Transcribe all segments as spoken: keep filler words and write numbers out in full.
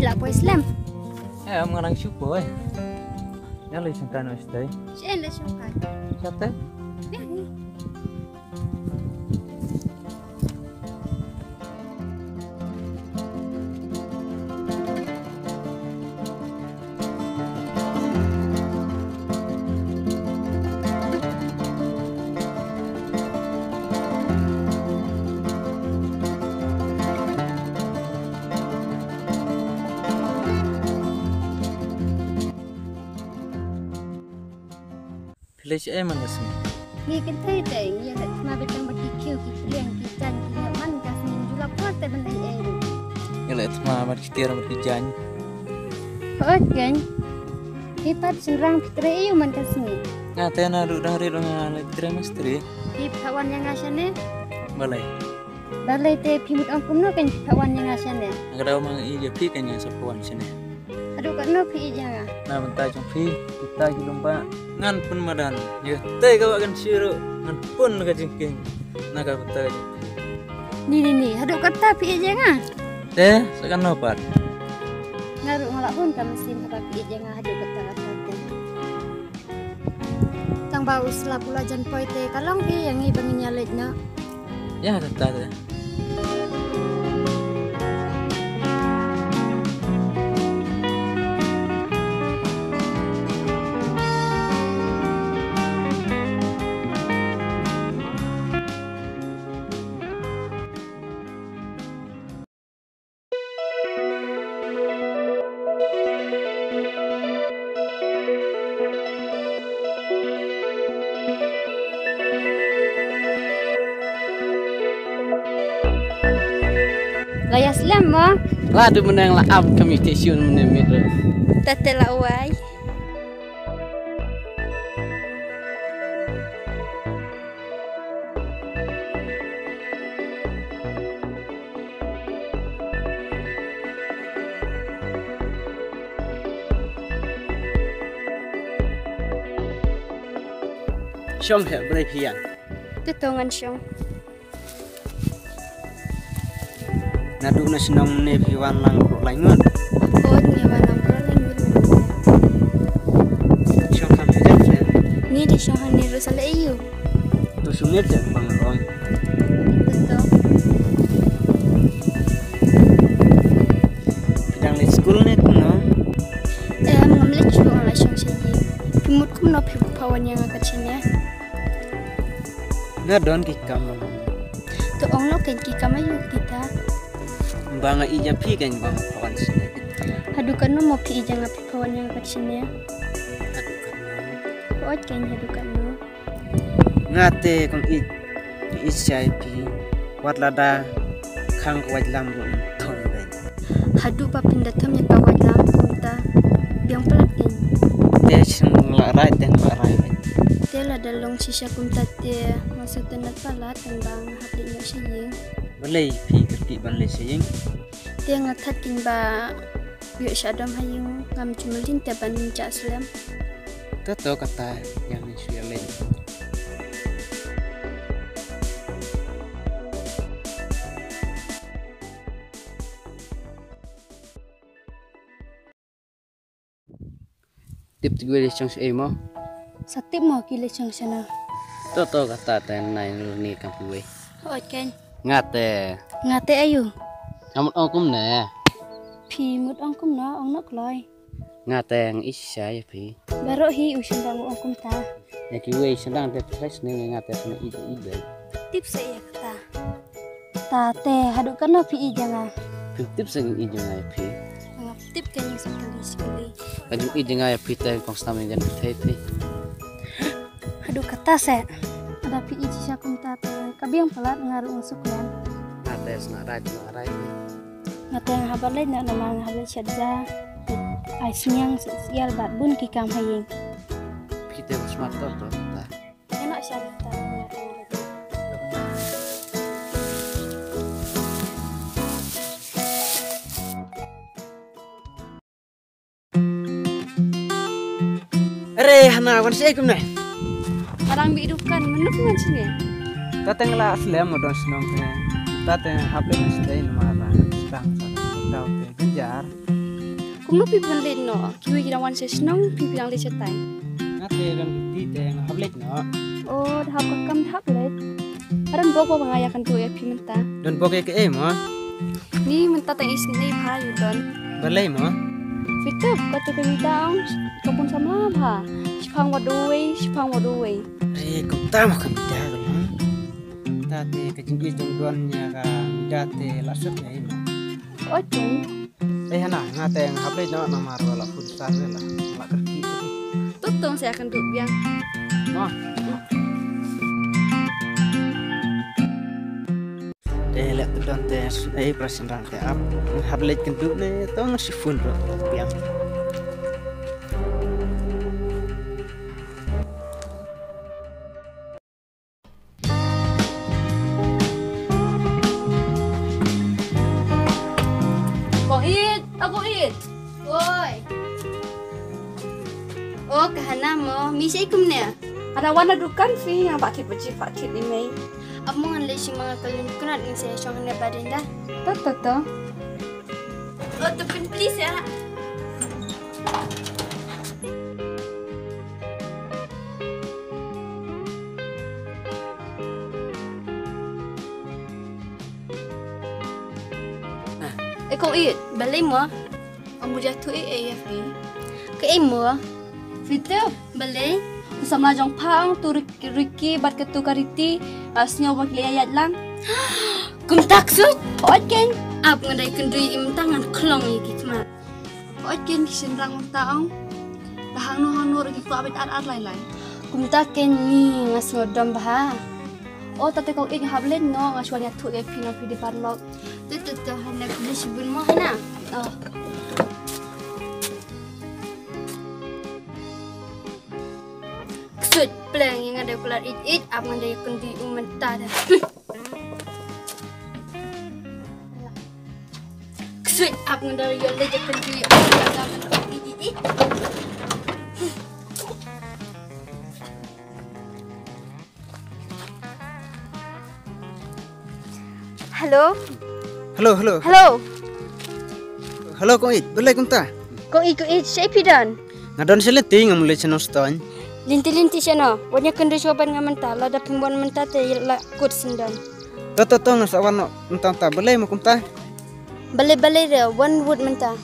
La poi slem. Eh, am ngarang shu poi. Ïa lei shongkai noh shatei. Shen lei shongkai. Shatei? Ïa ni. Phi leit shaei man ka sngi? Ngi kynthei te ngi ïaleit thma beit tang bad ki khiew ki pliang ki jaiñ ki ïa man ka sngi, ju lap por te ban leit ei ruh. Ngi leit thma bad ki tiar bad ki jaiñ. Hooid keiñ. Phi pat shynrang phi trei aïu man ka sngi? Nga te naduh dang rit nga leit trei mistri. Phi pat wan ïa nga shane? Balei? Balei te phi mut ong kumno keiñ phi pat wan ïa nga shane? Nga ka daw ma nga ïeit ïa phi keiñ nga sa pat wan shane. Haduh katno phi ïeit ïa nga? Na bynta jong phi, kita ki lum ba ngan pynmadan. Ïa te ka ba kan shu ruh ngan pun ka jingkieng. Na ka bynta ka jong phi. Ni ni ni, haduh kata phi ïeit ïa nga? Te sa katno pat? Nga ruh nga la hun ka mynsiem haba phi ïeit ïa nga haduh kata kata te. Tang ba u slap u la jan poi te ka long phi ïa ngi ba ngin ïaleit noh. Ïa kata te. La ïa slem mo? La dei mynne la ap ka mih te shu mynne mih ruh. Te te la wai. Shong heh, balei phi ïeng? Te to ngan shong. Naduh na shnong ne phi wan lang pyrshah lai ngut? Oi, ngi wan lang pyrshah lai ngut. Shong kham phi jan se? Ngi dei shong hangne ruh sa leh aïu? To shong ne te bang ong. Betul. Phi dang leit skul ne kumno? Em, ngam leit shuh, nga la shong sha ïing. Phi mut kumno phi pha wan ïa nga kat shane? Nga don ki kam. To ong noh keiñ ki kam aïu kita? Ba nga ïeit ïa phi keiñ ba nga pha wan shane. Haduh katno mo phi ïeit ïa nga phi pha wan ïa nga kat shane? Haduh katno? Hooid keiñ haduh katno? Nga te kong ïeit, ïeit shai phi. Wat lada khang ka waitlam ruh thom beit. Haduh ba phin da thom ïa ka waitlam kumta, biang palat keiñ. Te shu la rai te la rai beit. Te lada long shisha kumta te nga sngewtynnat palat tang ba nga hap leit noh sha ïing. Balei phi kyrkieh ban leit sha ïing? Te nga thait keiñ ba ïoh sha dom ha ïing, ngam ju mlien te ban jah slem. To to kata, ïa ngin shu ïa leit. Tip te kiwei dei shong shaei mo? Sa tip mo ki leit shong shano? To to kata te nai ni kam kiwei. Hooid keiñ. Nga te. Nga te aïu? Nga mut ong kumne. Phi mut ong kumno, ong noh kloi. Nga te nga ïeit shisha ïa phi. Baroh hi u shynrang u ong kumta. Ïa kiwei shynrang te phi tharai sniew ïa nga te phi ïeit ïeit beit. Tip sa ïa kata. Ta te haduh katno phi ïeit ïa nga? Phi tip sa nga ïeit ïa nga ïa phi. Nga tip ka ïing sa kali sa kali. Ka jingïeit ïa nga ïa phi te kong snam ïa jan pyrthei phi. Haduh kata se. Lada phi ïeit shisha kumta te ka biang palat nga ruh nga suk lem. Nga te sngewrai sngewrai. Nga te nga hap leit noh namar nga hap leit shet ja. Ai sniang syiar bad bun ki kam ha ïing. Phi te u smat to to ta. Nga noh sha ta. Are Hana, wan shaei kumne? Nga dang mih dukan, mano phi wan shane? Ta te nga la slem mo don shnong te. Ta te hap leit shatei namar ba dang sa tau te ganjar. Kumno phi phan leit noh? Kiwei ki dang wan sha shnong, phi phi dang leit shatai. Nga te don duty te nga hap leit noh. O, da hap ka kam da hap leit. Ka don bok ba nga ïakynduh ïa phi mynta. Don bok ïa kaei mo? Ni mynta tang isynei bha ïa u Don. Balei mo? Phi tip kato ka mita ong ka bun samla bha. Shiphang wat uwei, shiphang wat uwei. Re kumta mo ka mita ka mo. Kumta te ka jingïeit jong u Don ïa ka mita te la suk ïa i mo. Oi keng. Ei hana, nga te nga hap leit noh namar ba la phone start re la. La kyrkieh. Tut tong sa ïakynduh biang. Mo. Te leh tu don te ei pra shynrang te ap. Nga hap leit kynduh ne tong shi phone ruh biang. Ko It, o Ko It. Woi. O, ka Hana mo, mi shaei kumne? Hana wan na dukan phi, nga ba kit baji ba kit ni mei. Ap mo ngan leit shi ma nga ka lynti kynat ngan sa shong hangne ba dien da. To, to, to. O, to pynpli sa. E Ko It, balei mo? Ym ju ïathuh ei ei ïa phi. Kaei mo? Phi tip balei? U samla jong pha ong tu Rik-, Ricky bad katu ka Riti, ah, sngew ba ki la ïaid lang. Kumta ksuid? Hooid keiñ. Ap nga dei kynduh ïa i mynta ngan khlong ïa ki khmat. Hooid keiñ ki shynrang mynta ong. Da hangno hangno ruh ki kwah beit ar ar lai lai. Kumta keiñ ni nga sngew dom bha. O, ta te Ko It nga hap leit noh, nga shu wan ïathuh ïa phi noh phi dei paralok. To, to, to, Hana, khublei shibun mo Hana. Oh. Ksuid pleng ïa nga dei kular ïeit ïeit ap nga dei kynduh u mynta da. Ksuid ap nga dei ïa leit kynduh u mynta da. Hello. Hello, hello. Hello. Hello, Ko It. Balei kumta? Ko It, Ko It, shaei phi don? Nga don sha lynti, nga mut leit sha nongstoiñ. Lynti lynti shano? Wan ïakynduh shuwa bad nga mynta, lada phim wan mynta te la kut shen don. To to to, nga sa wan noh mynta mynta. Balei mo kumta? Balei balei re, wan wut mynta.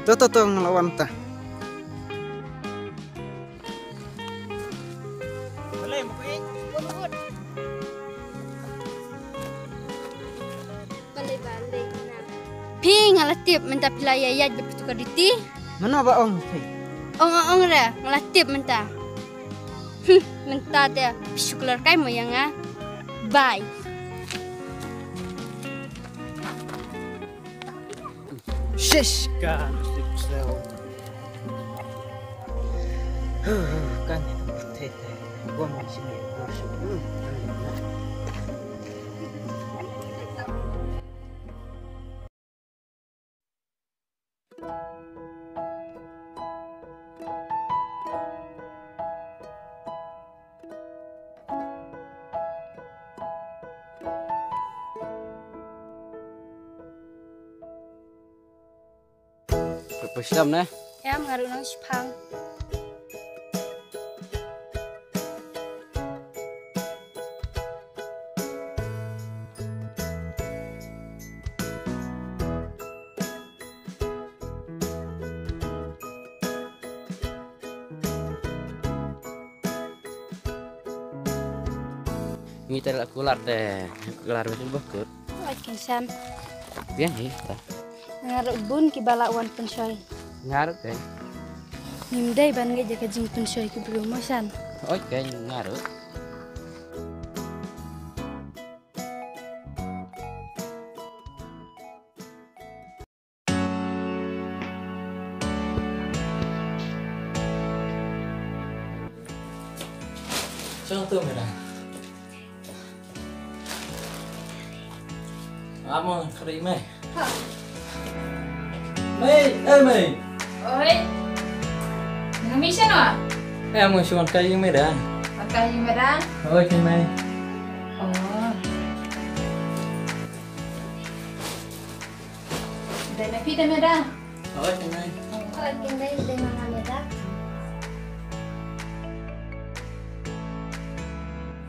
To to to, nga la wan mynta. Balei mo Ko It? Balei balei na. Phi, nga la tip mynta phi la ïaid bad katu ka Riti. Mano ba ong phi? Ong ong ong re, nga la tip mynta. Hm, mynta te phi shu kular kai mo ïa nga. Bye. Shish, ka nasib sel. Kan ni te te. Gua mau sini. Pynsham ne? Em, nga ruh nang shipang. Ngi te la kular te, kular betul bokut. Oi, kynsan. Biang hi ta. Nga ruh bun kiba la wan pynshoi. Nga ruh te. Ngim dei ban ngeit ïa ka jingpynshoi ki briew mo shan. Oi, ke nga ruh. Chong tu mera. Amo kari mai. Ha. Mai, eh mai. Oi. Nga mi sha no? Eh, amo shuan kai mai da. Kai mai da. Oi, kai mai. Oh. Dai na pi dai mai da. Hooid, Mei. Hooid, Mei, te ma nga Meda.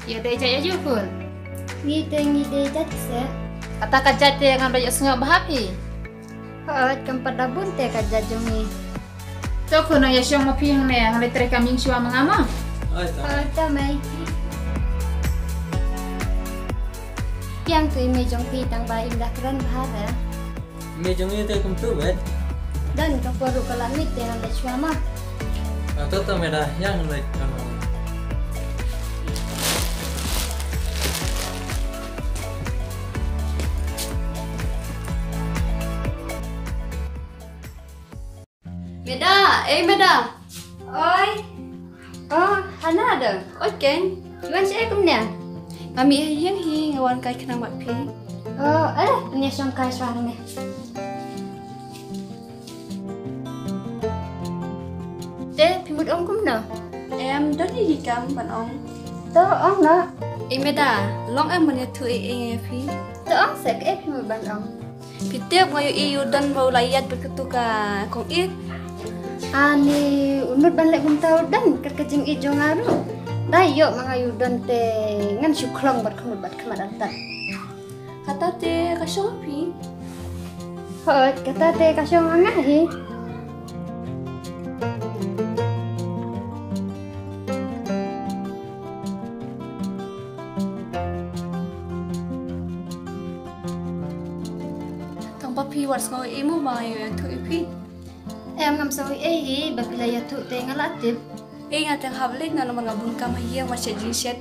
Ïa dei jait aïu khun? Ngi te ngi dei jait se. Kata ka jait te ngam da ïohsngew bha phi. Hooid, kam pat da bun te ka jait jong ngi. To khun, nang ïa shong ma phi hangne, ngan leit trei kam ïing shuwa ma nga mo. Hooid, to Mei. Kiang tu i mei jong phi tang ba im da kren bha re. Mei jong i te kumtu bet. Don ka por ruh ka la miet te ngan leit shuwa ma. Ah, to to Meda, ïa ngan leit. Meda, ei Meda. Oi. Oh, Hana da. Oi Ken. Wan shaei kumne? Nga mih ha ïing hi, nga wan kai khnang bad phi. Oh, eh, ïa shong kai shuwa ne. Te phi mut ong kumno? Em, don hi ki kam ban ong. To ong noh. Ei Meda, long em ban ïathuh ei ei ïa phi? To ong se, kaei phi mut ban ong? Phi tip nga ïohi u Don ba u la ïaid bad katu ka kong Ïeit. Ani u nud ban leh kumta u Don, kat ka jingïeit jong nga ruh. Da ïoh ma nga ïa u Don te ngan shu khlong bad khmut bad khmat artat. Kata te ka shong phi? Hooid, kata te ka shong nga hi. Tang ba phi wat sngew ei mo ba nga ïathuh ïa phi. Em, ngam sngew ei hi ba phi la ïathuh te nga la tip. Ei, nga te hap leit na namar nga bun kam ha ïing, wat shet jingshet.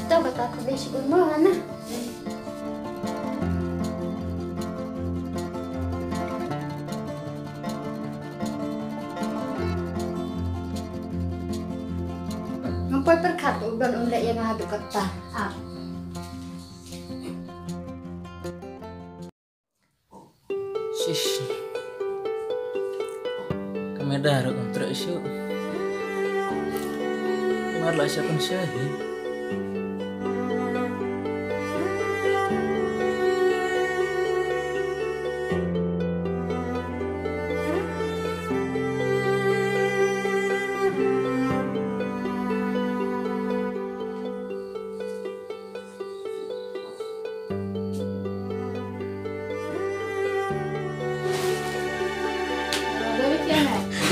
To kata khublei shibun mo Hana. Ngam poi pyrkhat u Don un leh ïa nga haduh katta. Ah. Shish. Ka Meda ruh kam treh shuh. Mar la sha pynshai hi.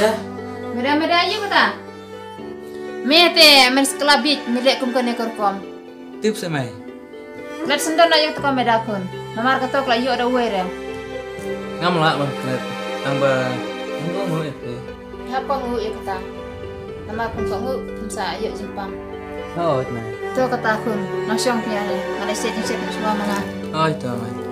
Meda. Meda, Meda, ïa kata. Me te, men skla bit, me leh kum kane ka rukom. Tip se Mei. Klet sendon na ïa kata ka Meda khun. Namar kata ka la ïoh da uwei re. Ngam lah ban klet. Tang ba ngam kohnguh ïa phi. Hap kohnguh ïa kata. Namar kum kohnguh, kum sa ïoh jingpang. Hooid Mei. To kata khun, nang shong phi hangne. Nga leit shet jingshet shuwa ma nga. Hooid to Mei.